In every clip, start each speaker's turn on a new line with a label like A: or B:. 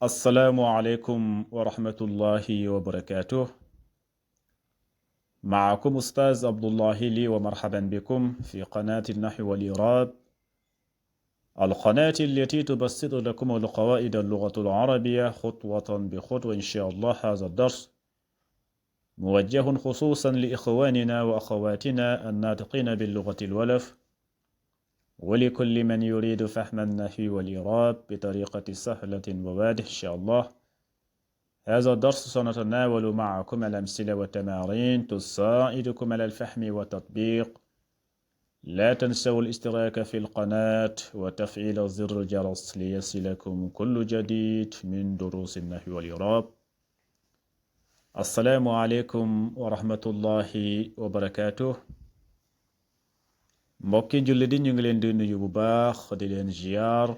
A: السلام عليكم ورحمة الله وبركاته. معكم أستاذ عبد الله لي، ومرحبا بكم في قناة النحو والإعراب، القناة التي تبسط لكم القواعد اللغة العربية خطوة بخطوة. إن شاء الله هذا الدرس موجه خصوصا لإخواننا وأخواتنا الناطقين باللغة الولف، ولكل من يريد فهم النحو والإعراب بطريقة سهلة وواضحة. إن شاء الله هذا الدرس سنتناول معكم الأمثلة والتمارين تساعدكم على الفهم والتطبيق. لا تنسوا الاشتراك في القناة وتفعيل زر الجرس ليصلكم كل جديد من دروس النحو والإعراب. السلام عليكم ورحمة الله وبركاته. mbokki julli di ñu ngi leen di nuyu bu baax di leen ziar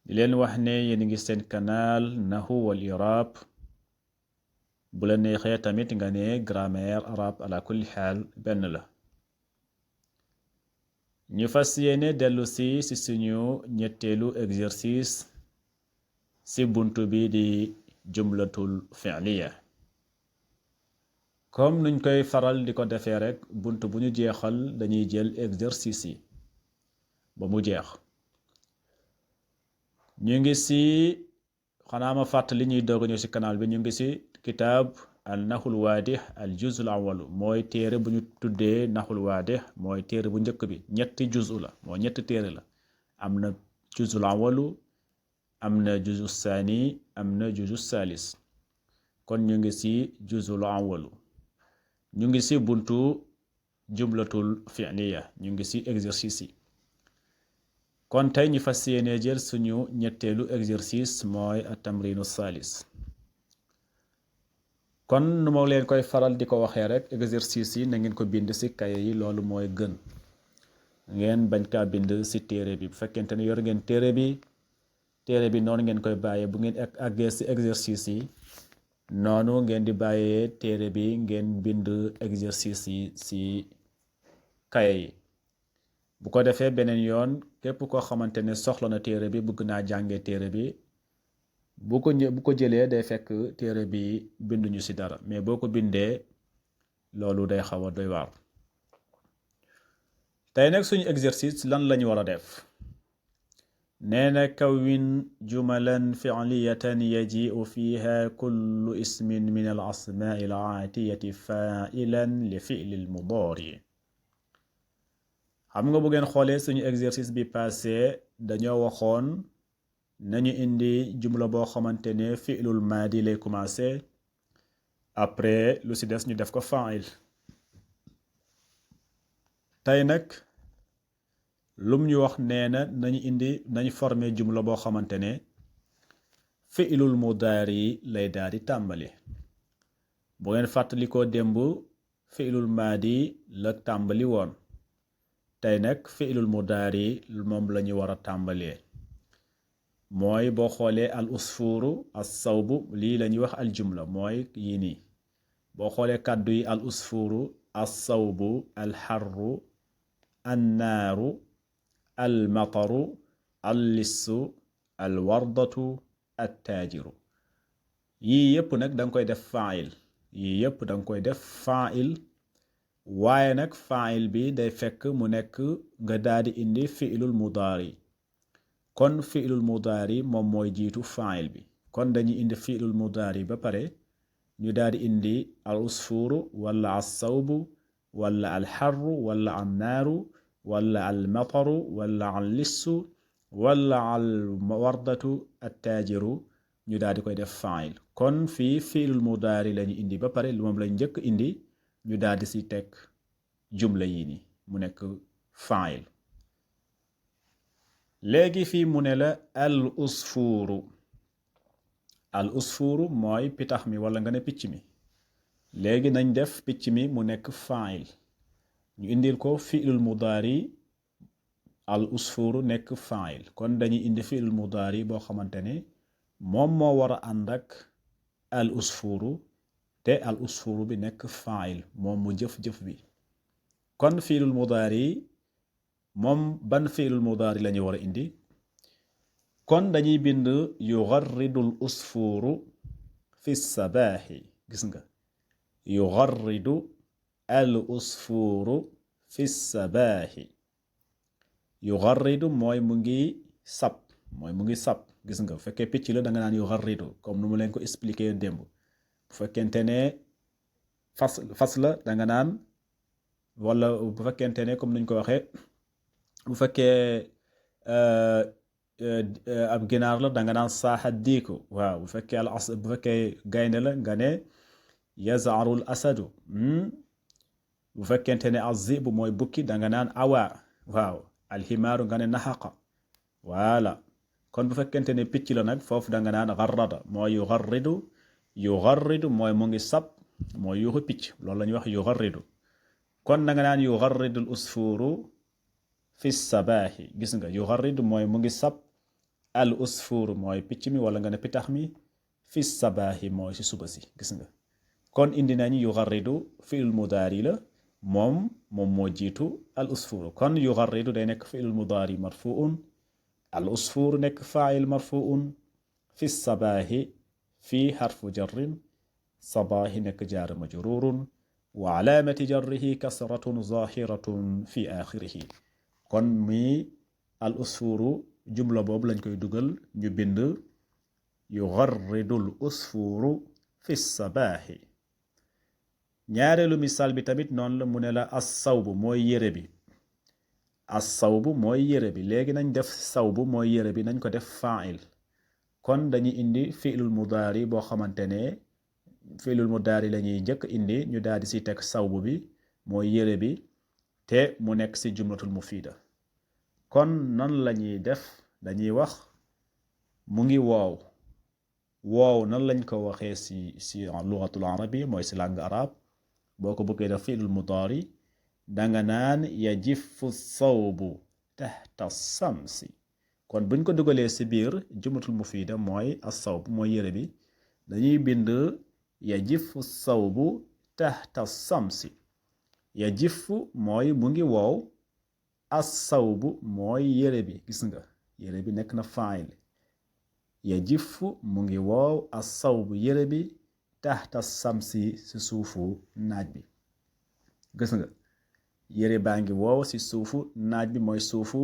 A: di leen wax ne yéen ngi seen canal Nahwu wal I'rab. bu la neexee tamit nga ne grammaire arabe ala kulli xaal benn la. ñu fas yéene dellu si suñu ñetteelu exercice si buntu bi di jumlatul fi'liya. comme nuñ koy faral di ko defee rek, buntu bu ñu jeexal dañuy jël exercice yi ba mu jeex. ñu ngi si xanaa ma fàttali ñuy doog ñëw si canal bi, ñu ngi si kitaab al nahul waadih al juz al awalu, mooy téere bu ñu tuddee nahul waadih, mooy téere bu njëkk bi. ñetti juzu la, mooy ñetti téere la. am na juzul awalu, am na juzu saani, am na juzu salis. kon ñu ngi si juzul awalu, ñu ngi si buntu jumlatul fi'liya, ñu ngi si exercice yi. kon tey ñu fas yéene jël suñu ñetteelu exercice mooy at-tamrinu salis. kon nu ma leen koy faral di ko waxee rek, exercice yi na ngeen ko bind si kaye yi, loolu mooy gën. ngeen bañ kaa bind si téere bi. bu fekkente ne yor ngeen téere bi noonu ngeen koy bàyyee. bu ngeen àggee si exercice yi, noonu ngeen di bàyyee téere bi, ngeen bind exercice yi si kaye yi. bu ko defee beneen yoon képp koo xamante ne soxla na téere bi, bëgg naa jàngee téere bi, bu ko jëlee day fekk téere bi binduñu ci dara, mais boo ko bindee loolu day xaw a doy waar. tey nag suñu exercice lan lañu war a def? nee na kawwin jumalan fi'liyatan yaji'u fiha kullu ismin min al asma'i al aatiyati fa'ilan li fi'li al mudari. xam nga bu ngeen xoolee suñu exercice bi passé, dañoo waxoon nañu indi jumla boo xamante ne fi'lul maadi lay commencé, après lu ci des ñu def ko fa'il. tey nag lum ñu wax, nee na nañu former jumla boo xamante ne fi'lul mudaari lay daal di tàmbali. bu ngeen fàttalikoo démb fi'lul maadi la tàmbali woon. tey nag fi'lul mudaari moom la ñu war a tàmbalee. mooy boo xoolee al usfuru as sawbu, lii la ñuy wax al jumla, mooy yii nii. boo xoolee kàddu yi al usfuru, as sawbu, al xarru, an naaru, al mataru, al lissu, al wardatu, at taajiru. yii yépp nag danga koy def fa'il. yii yépp danga koy def fa'il. waaye nag fa'il bi day fekk mu nekk nga daal di indi fi'lul mudaari. kon fi'lul mudaari moom mooy jiitu fa'il bi. kon dañuy indi fi'lul mudaari ba pare ñu daal di indi al usfuru wala as sawbu wala al xarru wala an naaru wala al mataru wala al lissu wala al wardatu at taajiru, ñu daal di koy def fa'il. kon fii fi'lul mudaari lañu indi ba pare, moom lañ njëkk indi, ñu daal di si teg jumla yi ni mu nekk fa'il. léegi fii mu ne la al usfuru. al usfuru mooy pitax mi wala nga ne picc mi. léegi nañ def picc mi mu nekk fa'il, ñu indil ko fi'lul mudaari, al usfuru nekk fa'il. kon dañuy indi fi'lul mudaari boo xamante ne moom moo war a ànd ak al usfuru, te al usfuru bi nekk fa'il, moom mu jëf-jëf bi. kon fi'lul mudaari moom ban fi'lul mudaari la ñu war a indi? kon dañuy bind yugharridul usfuru fi sabaahi gis nga yugharridu al usfuru fi sabaahi yugharridu mooy mu ngi sab gis nga bu fekkee picc la da nga naan yugharridu comme nu mu leen ko expliquer démb bu fekkente ne fas la da nga naan wala bu fekkente ne comme nuñ ko waxee bu fekkee ab ginaar la da nga naan saaxa diiku waaw bu fekkee gaynde la nga ne yazarul asadu bu fekkente ne azibu mooy bukki da nga naan awa waaw alximaaru nga ne naxaqa voilà kon bu fekkente ne picc la nag foofu da nga naan garrada mooy yugharridu mooy mu ngi sab mooy yuuxu picc loolu la ñuy wax yugharridu kon da nga naan yugharridul usfuru fi sabaahi gis nga yugharridu mooy mu ngi sab al usfuru mooy picc mi wala nga ne pitax mi fi sabaahi mooy si suba si gis nga kon indi nañu yugharridu fi'l mudaari la moom moo jiitu al usfuru kon yugharridu day nekk fi'l mudaari marfuun al usfuru nekk faa'il marfuun fi sabaahi fi harfu jarrin sabaahi nekk jaar majruurun wa alaamati jarrihi kasratun zaahiratun fi aaxirihi kon mi al usfuru jumla boobu lañ koy dugal ñu bind yugharridul usfuru fi sabaahi ñaareelu misaal bi tamit noonu la mu ne la as-sawbu mooy yére bi as-sawbu mooy yére bi léegi nañ def sawbu mooy yére bi nañ ko def fa'il kon dañuy indi fi'lul mudaari boo xamante ne fi'lul mudaari la ñuy njëkk indi ñu daal di si teg sawbu bi mooy yére bi te mu nekk si jumlatul mufiida kon nan la ñuy def dañuy wax mu ngi woow nan lañ ko waxee si lugatul arabi mooy si langue arabe boo ko bëggee def fi'lul mudaari danga naan yajifu sawbu tahta samsi kon buñ ko dugalee si biir jumlatul mufiida mooy as-sawb mooy yére bi dañuy bind yajifu sawbu tahta samsi yajifu mooy mu ngi woow as-sawbu mooy yére bi gis nga yére bi nekk na fa'il yajifu mu ngi woow as-sawbu yére bi tahta samsi si suufu naaj bi gis nga yére baa ngi woow si suufu naaj bi mooy suufu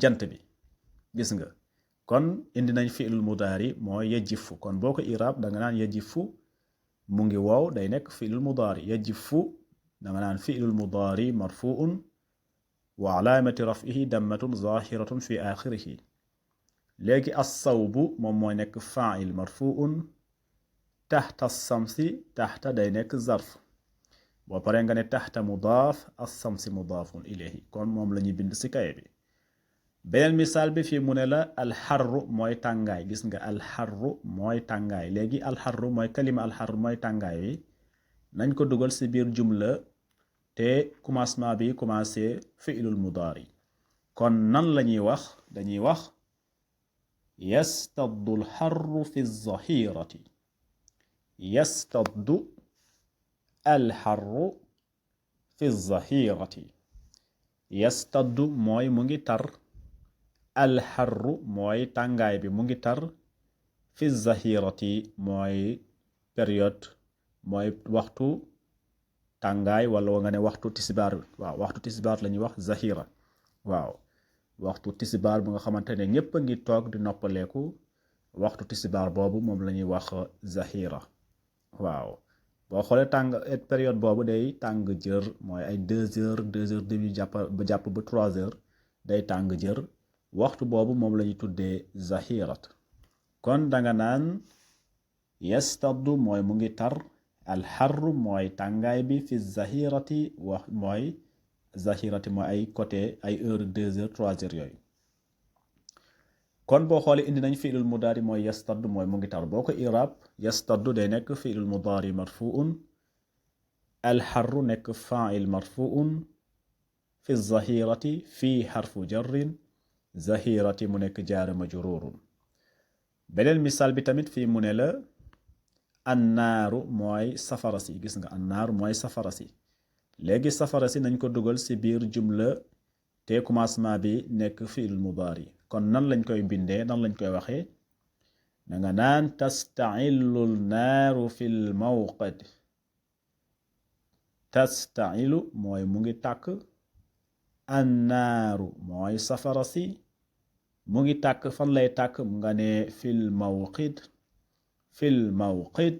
A: jant bi gis nga kon indi nañ fi'lul mudaari mooy yajifu kon boo ko iraab da nga naan yajifu mu ngi woow day nekk fi'lul mudaari yajifu da nga naan fi'lul mudaari marfuun wa alaamati raf'ihi dammatun zaahiratun fi aaxirihi léegi as-sawbu moom mooy nekk faa'il marfuun taxta samsi taxta day nekk zarf boo paree nga ne taxta mudaaf as-samsi mudaafun ilayhi kon moom la ñuy bind si kaye bi beneen misaal bi fii mu ne la alxarru mooy tàngaay gis nga alxarru mooy tàngaay léegi alxarru mooy kalima alxarru mooy tàngaay bi nañ ko dugal si biir jumla te commencement bi commencé fi'lul mudaari kon nan la ñuy wax dañuy wax yastaddu alxarru fi zahirati yastaddu alxarru fi zahirati yastaddu mooy mu ngi tar alxarru mooy tàngaay bi mu ngi tar fi zahirati mooy période mooy waxtu tàngaay wala nga ne waxtu tisbaar waaw waxtu tisbaar la ñuy wax zahira waaw waxtu tisbaar bu nga xamante ne ñépp a ngi toog di noppaleeku waxtu tisbaar boobu moom la ñuy wax zahira waaw boo xoolee période boobu day tàng jër mooy ay 2 heures jàpp ba 3 heures day tàng jër waxtu boobu moom la ñuy tuddee zahirat kon danga naan yastaddu mooy mu ngi tar alxarru mooy tàngaay bi fi zahirati wax mooy zahirati mooy ay côté ay heure 2 heures 3 heures yooyu kon boo xoolee indi nañ fi'lul mudaari mooy yastaddu mooy mu ngi tar boo ko irab yastaddu day nekk fi'lul mudaari marfuun alxarru nekk fa'il marfuun fi zahirati fi xarfu jarrin zahirati mu nekk jaara majruurun beneen misaal bi tamit fii mu ne la annaaru mooy safara si gis nga annaaru mooy safara si léegi safara si nañ ko dugal si biir jumla te commencement bi nekk fi'lul mudaari kon nan lañ koy bindee nan lañ koy waxee da nga naan tastailu naaru fil mawqad tastailu mooy mu ngi tàkk annaaru mooy safara si mu ngi tàkk fan lay tàkk nga ne fil mawqid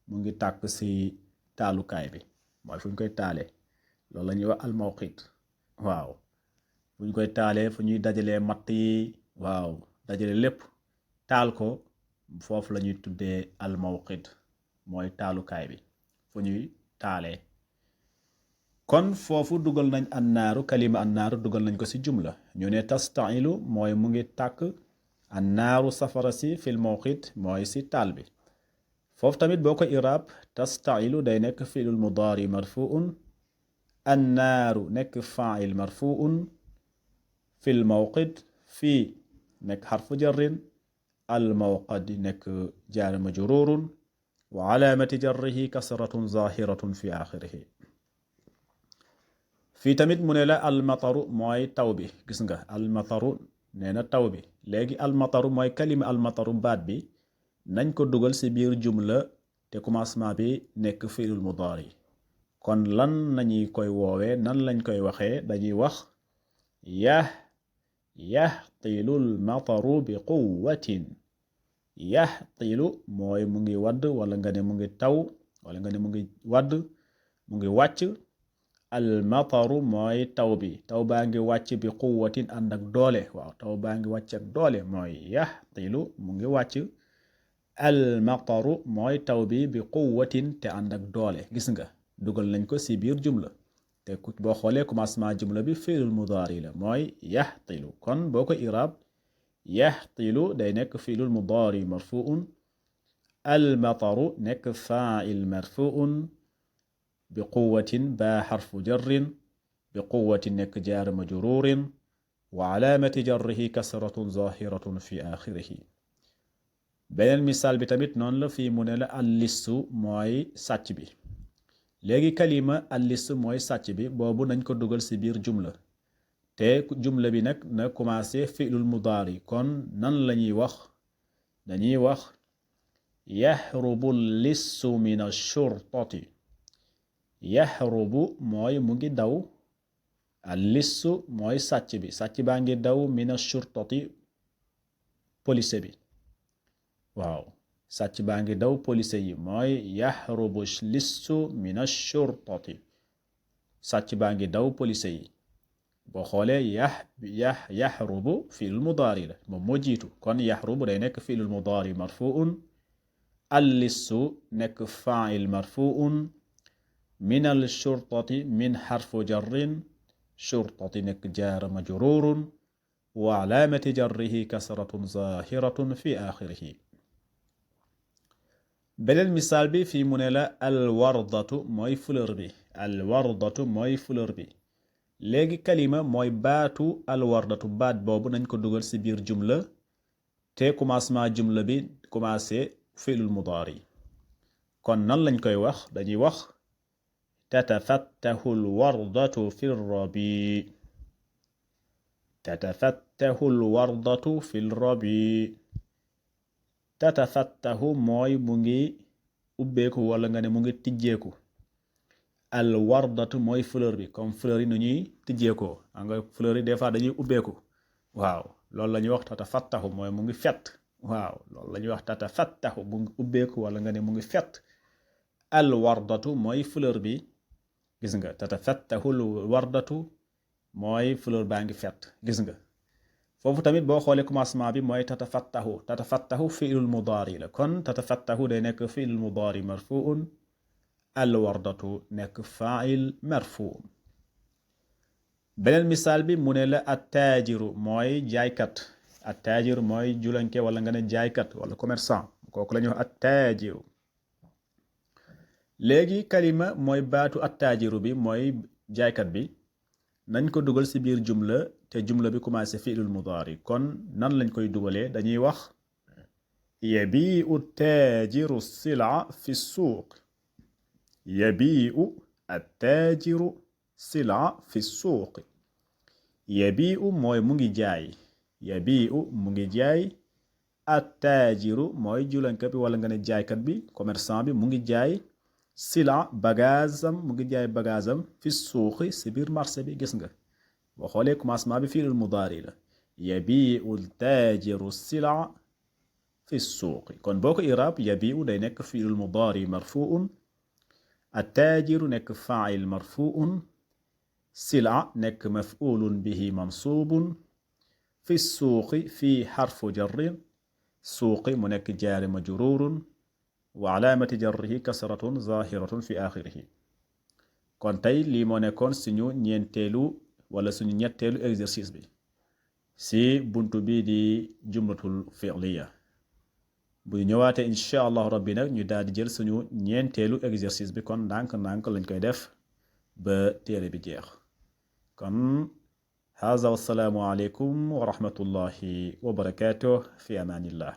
A: mu ngi tàkk si taalukaay bi mooy fu ñu koy taalee loolu la ñuy wax al mawqid waaw fu ñu koy taalee fu ñuy dajalee matt yi waaw dajale lépp taal ko foofu la ñuy tuddee al mawqid mooy taalukaay bi fu ñuy taalee kon foofu dugal nañ annaaru kalima annaaru dugal nañ ko ci jumla ñu ne tastailu mooy mu ngi tàkk annaaru safara si fil mawqid mooy ci taal bi foofu tamit boo ko iraab tastailu day nekk fi'lul mudaari marfuun annaaru nekk faa'il marfuun fil mawqid fii nekk xarfu jarrin al mawqad nekk jaar majruurun wa alaamati jarrihi kasratun zaahiratun fi aaxirihi fii tamit mu ne la almataru mooy taw bi gis nga almataru nee na taw bi léegi almataru mooy kalima almataru baat bi nañ ko dugal ci biir jumla te commencement bi nekk fi'lul mudaari kon lan nañuy koy woowee nan lañ koy waxee dañuy wax yaxtilul mataru bi quwwatin yaxtilu mooy mu ngi wadd wala nga ne mu ngi taw wala nga ne mu ngi wadd mu ngi wàcc almataru mooy taw bi taw baa ngi wàcc bi quwwatin ànd ak doole waaw taw baa ngi wàcc ak doole mooy yaxtilu mu ngi wàcc almataru mooy taw bi bi quwwatin te ànd ak doole gis nga dugal nañ ko ci biir jumla te boo xoolee commencement jumla bi fi'lul mudaari la mooy yaxtilu kon boo ko iraab yaxtilu day nekk fi'lul mudaari marfuun almataru nekk faa'il marfuun bi quwwatin baa xarfu jarrin bi quwwatin nekk jaar majruurin wa alaamati jarrihi kasratun zaahiratun fi aaxirihi beneen misaal bi tamit noonu la fii mu ne la allistu mooy sàcc bi léegi kalima allist mooy sàcc bi boobu nañ ko dugal ci biir jumla te jumla bi nag na commencé fi'lul mudaari kon nan lañuy wax dañuy wax yaxrubu lissu min ash-shurtati yaxrubu mooy mu ngi daw allissu mooy sàcc bi sàcc baa ngi daw min ash-shurtati police bi waaw sàcc baa ngi daw police yi mooy yaxrubu lissu min ash-shurtati sàcc baa ngi daw police yi boo xoolee yaxrubu fi'lul mudaari la moom moo jiitu kon yaxrubu day nekk fi'lul mudaari marfuun allissu nekk faa'il marfuun min ash-shurtati min xarfu jarrin shurtati nekk jaar majruurun wa alaamati jarrihi kasratun zaahiratun fi aaxirihi beneen misaal bi fii mu ne la alwardatu mooy fleur bi alwardatu mooy fleur bi léegi kalima mooy baatu alwardatu baat boobu nañ ko dugal ci biir jumla te commencement jumla bi commencé fi'lul mudaari kon nan lañ koy wax dañuy wax tatafattahu alwardatu fi rabi tatafattahu alwardatu fi rabi tatafattahu mooy mu ngi ubbeeku wala nga ne mu ngi tijjeeku al wardatu mooy fleur bi comme fleur yi nu ñuy tijjeekoo nga fleur yi des fois dañuy ubbeeku waaw loolu la ñuy wax tatafattahu mooy mu ngi fett waaw loolu la ñuy wax tatafattahu mu ngi ubbeeku wala nga ne mu ngi fett al wardatu mooy fleur bi gis nga tatafattahu al wardatu mooy fleur baa ngi fett gis nga foofu tamit boo xoolee commencement bi mooy tatafattahu fi'lul mudaari la kon tatafattahu day nekk fi'lul mudaari marfuun alwardatu nekk faa'il marfuun beneen misaal bi mu ne la attaajiru mooy jaaykat attaajiru mooy julanke wala nga ne jaaykat wala commerçant kooku la ñuy wax attaajiru léegi kalima mooy baatu attaajiru bi mooy jaaykat bi nañ ko dugal ci biir jumla te jumla bi commencé fi'lul mudaari kon nan lañ koy dugalee dañuy wax yabi'u attaajiru sil'a fi suuq yabi'u attaajiru sil'a fi suuq yabiu mooy mu ngi jaay yabiu mu ngi jaay attaajiru mooy julankat bi wala nga ne jaaykat bi commerçant bi mu ngi jaay sila bagaasam mu ngi jaay bagaasam fi suuqi si biir marché bi gis nga boo xoolee commencement bi fiilul mudaari la yabiu taajiru sila fi suuqi kon boo ko iraab yabiu day nekk fiilul mudaari marfuun attaajiru nekk faa'il marfuun sila nekk maf'ulun bihi mansuubun fi suuqi fii xarfu jarrin suuqi mu nekk jaari majruurun wa alaamati jarrihi kasratun zaahiratun fi aaxirihi kon tey lii moo nekkoon suñu ñeenteelu wala suñu ñetteelu exercice bi si buntu bi di jumlatul fi'liya bu ñëwaatee incha allahu rabbi nag ñu daal di jël suñu ñeenteelu exercice bi kon ndànk-ndànk lañ koy def ba téere bi jeex kon haza wassalaamu aleykum wa rahmatullahi wa barakatuh fi amaanillah